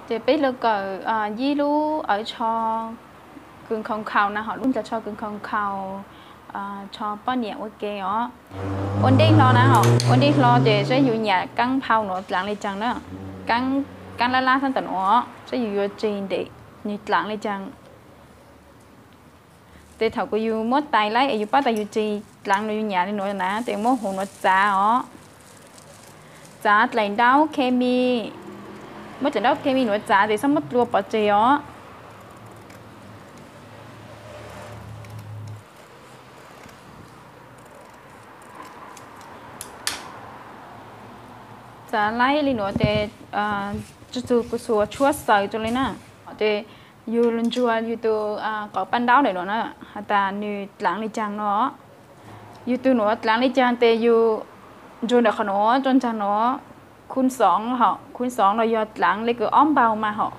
Ces peb lug kawm yib lub awv tsho kws nkhaus nkhaus na, hom lub ntaws tsho kws nkhaus nkhaus, tsho poj niam ua ke os. Ua ntej hlo na, hom ua ntej hlo ces saib yus nyam kaab phau nuav dlaav le caag na. Kaab lab lab sab tom nuav, saib yus yuav tseg ntawm nwg dlaav le caag. Ces thaum kws yus muab tais laib es yus paub tas yus tseg dlaav nuav, yus nyam le nuav na, ces muab huv nuav txav os. Txav dlaim ntaub khe mi, muab dlaim ntaub khe mi nuav txav ces xob muab dlua pov tseg os. Txav laib le nuav ces tsi txug kws xuas tshuab xaws rua le na. Ces yug lug ntsuag yug tug qauv paj ntaub ntawm nuav na, has tas nwg dlaav le caag no. Yug tug nuav dlaav le caag tes yug ntsuag ntawm qhov nuav rua nraag nuav, khun xoov hom, khun xoov los yog dlaav le kws ob npaug mas hom.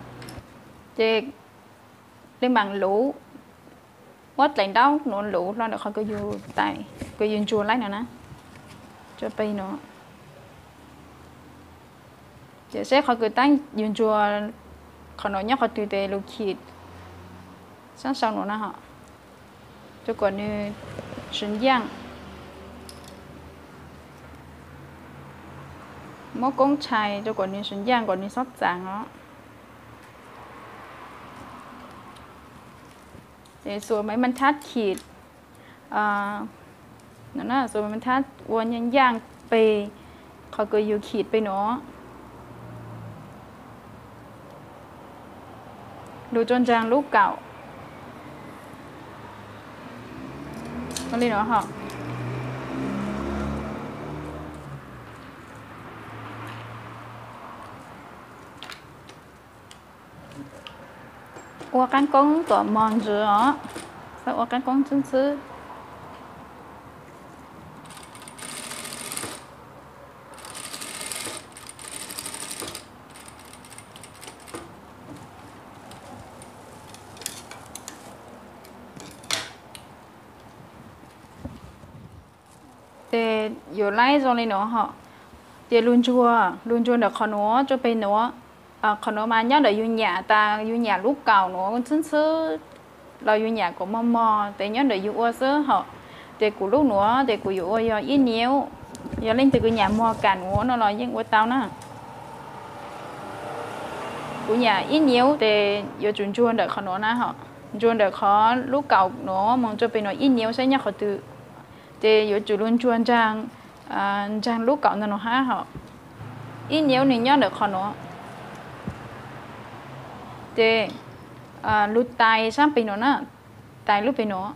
Ces le maam luv, muab dlaim ntaub nuav luv hlo ntawm qhov kws yug tais, kws yug ntsuag laib no na, rua peg nuav. Ces saib qhov kws taab yug ntsuag qhov nuav nyob qhov twg tes lug khim saab sau nuav na hom, rua kuas nwg siv ncaaj. Muab koob tshai rua kuas nwg siv ncaaj kuas nwg xob txaav os. Ces xuas maiv ma thab khim, xuas maiv ma thab ua nyaaj ncaaj peg qhov kws yug khim peg nuav, lug rua nraag lub kaum le nuav hom. Ua qaab koob tom mog ntsws os, xob ua qaab koob ntxhwb ntxhwb. Ces yuav laib zoo le nuav hom. Ces lug ntsuag, lug ntsuag ntawm qhov nuav rua peg nuav. Qhov nuav mas nyob ntawm yug nyam tas yug nyam lub kaum nuav ntxhwb ntxhwb los yug nyam kuas mog mog tes nyob ntawm yug ua xwb hom. Ces kuv lub nuav ces kuv yuav ua yog ib niub. Yog leej twg kws nyam mog kam nuav no los yeej ua tau na. Kuv nyam ib niub tes yuav tsum ntsuag ntawm qhov nuav na hom. Ntsuag ntawm qhov lub kaum nuav moog rua peg nuav ib niub saib nyob qhov twg. Ces yuav tsum lug ntsuag nraag, nraag lub kaum ntawm nuav hab hom. Ib niub nwg nyob ntawm qhov nuav. Ces lug tais saab peg nuav na, tais lub peg nuav.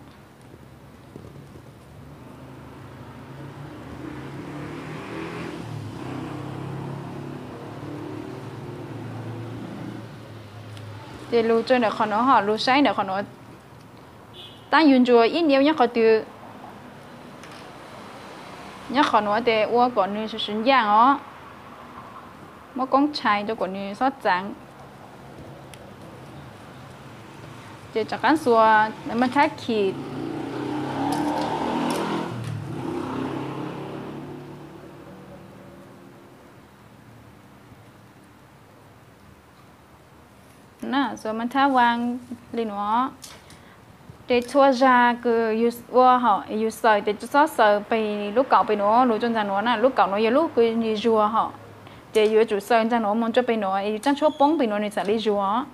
Ces lug rua ntawm qhov nuav hom, lug saib ntawm qhov nuav. Taab yug ntsuag ib niub nyob qhov twg, nyob qhov nuav tes ua kom nwg siv ncaaj os. Muab koob tshai rua kom nwg xob txaav. Ces rov qaab xuas maiv ma thab khim. Xuas maiv ma thab vaaj le nuav. Ces txhua zag kws yug ua hom, yug xaws tes tsi xob xaws peg lub kaum peg nuav lug rua nraag nuav na, lub kaum nuav yog lub kws nwg zuag hom. Ces yuav tsum xaws nraag nuav moog rua peg nuav es yug tsaaj tshuab poob peg nuav nwg txhad le zuag.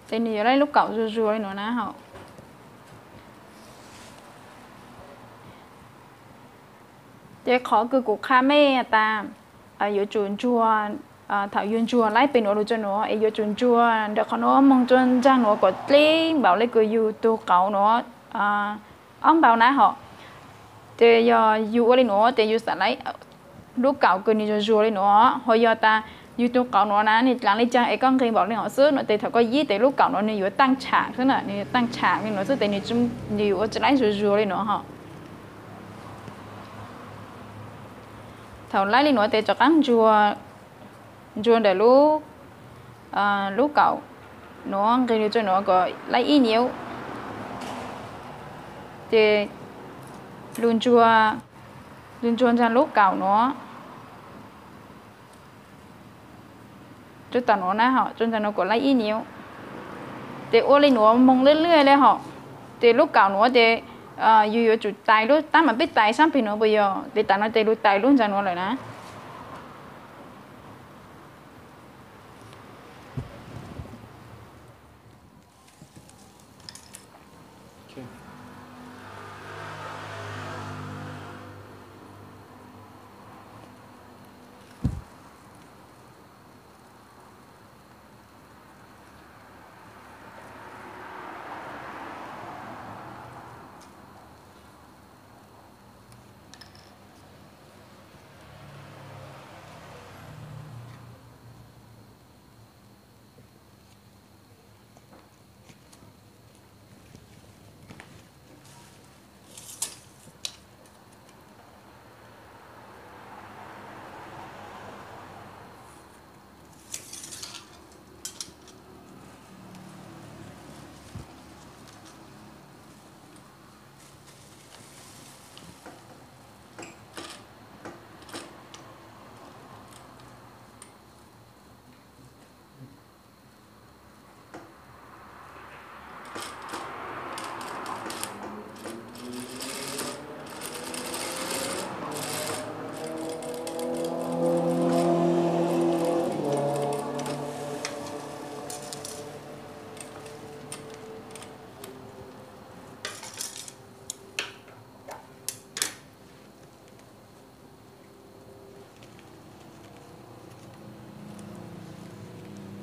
Ces nwg yuav laib lub kaum zuag zuag le nuav na hom. Ces qhov kws kuv qha mej tas yuav tsum ntsuag Thaum yus ntsuag laib pem nuav lug rua nuav es yuav tsum ntsuag ntawm qhov nuav moog rua nraag nuav kom dleb npaum le kws yus tug qauv nuav ob npaug na hom. Ces yog yus ua le nuav ces yus xam laib lub kaum kws nwg zuag zuag le nuav, ho yog tas yus tug qauv nuav na nwg dlaav le caag es koj nqis npaum le nuav xwb no ces thaum koj yib tes lub kaum nuav nwg yuav taaj tshaam xwb na, nwg yuav taaj tshaam le nuav xwb ces nwg yuav ua tsi laib zuag zuag le nuav hom. Thaum laib le nuav ces rov qaab ntsuag ntawm lub kaum nuav nqis lug rua nuav kom laib ib niav, ces lug ntsuag, lug ntsuag ntsaag lub kaum nuav rua tom nuav na hom, rua ntawm nuav kom laib ib niav. Ces ua le nuav moog lwj lwj le hom. Ces lub kaum nuav ces yus yuav tsum tais lub taab mas peb tais saab peg nuav puas yog, ces tas nuav ces lug tais lub ntsaag nuav lawm na.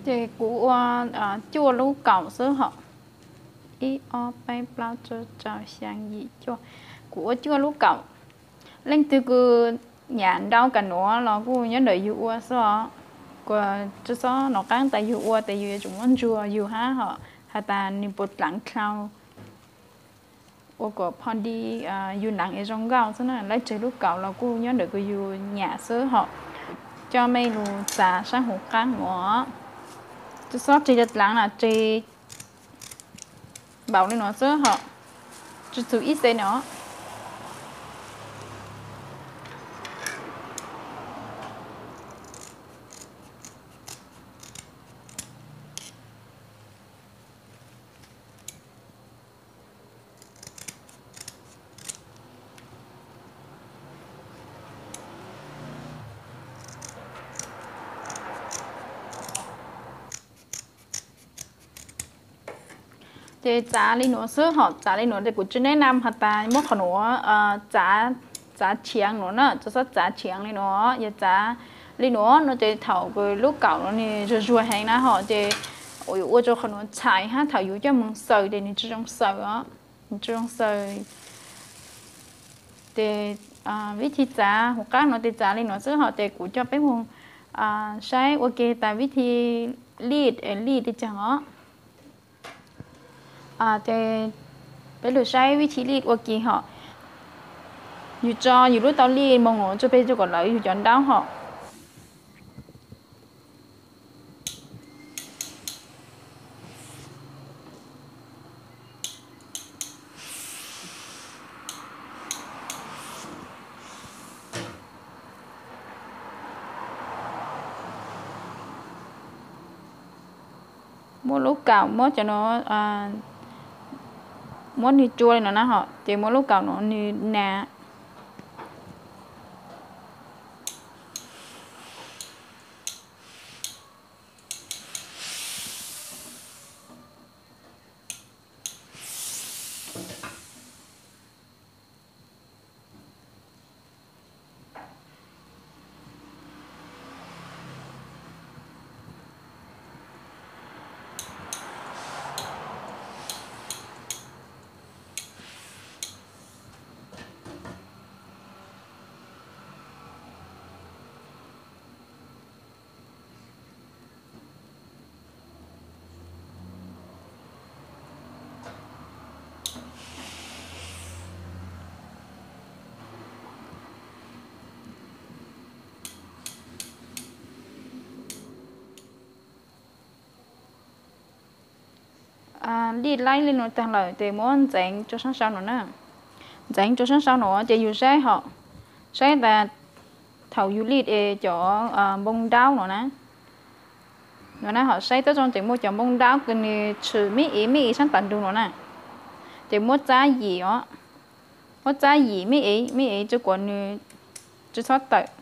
Ces kuv ua cuaj lub kaum xwb hom. Ib, ob, peb, plaub, tsib, rau, xyaa, yim, cuaj. Kuv ua cuaj lub kaum. Leej twg kws nyam nrau kag nuav los kuj nyob ntawm yug ua xwb os. Kuas tsi xob nov qaab tas yug ua tes yug yuav tsum muab ntsuag yug hab hom has tas nwg puas dlaav dlhau. Ua kom pho di yug naav es zoo nkauj xwb na. Laib tseg lub kaum los kuj nyob ntawm kws yug nyam xwb hom. Coj mej lug txav saab huv qaab nuav. Tsi xob tseg cov dlaav na, tseg npaum le nuav xwb hom, tsi txug ib xees no. Ces txav li nuav xwb hom, txav li nuav ces kuv tsi neb nam has tas muab qhov nuav txav tshiav nuav na, tsi xob txav tshiav li nuav, yog txav li nuav no ces thaum kws lub kaum nuav nwg zuag zuag heev na hom ces yuav ua rua qhov nuav txhais hab thaum yus coj moog xaws ces nwg tsi zoo xaws os, nwg tsi zoo xaws. Ces vib thi txav huv qaab nuav ces txav li nuav xwb hom, ces kuv coj peb moog saib ua ke tas vib thi lij, lij tej caag os. Ces peb lug saib vib thi lij ua ke hom. Yus tso yus lub tau lij moog rua peg rua kom lawv yug cov nraub hom. Muab lub kaum, muab cov nuav, muab nwg rua li no na hom, ces muab lub kaum nuav nwg na. Lij laib li no tag lawm ces muab ntxeev rau sab sau no na. Ntxeev rau sab sau no ces yus saib hom, saib tas thaum yus lij es cov npoo daub no na, no na, hom saib tau zoo ces muaj cov npoo daub kws nws tshwm mib iv mib iv sab tom ntug no na, ces muab txab yim os, muab txab yim mib iv mib iv rau kom nws tsis txhob tawm.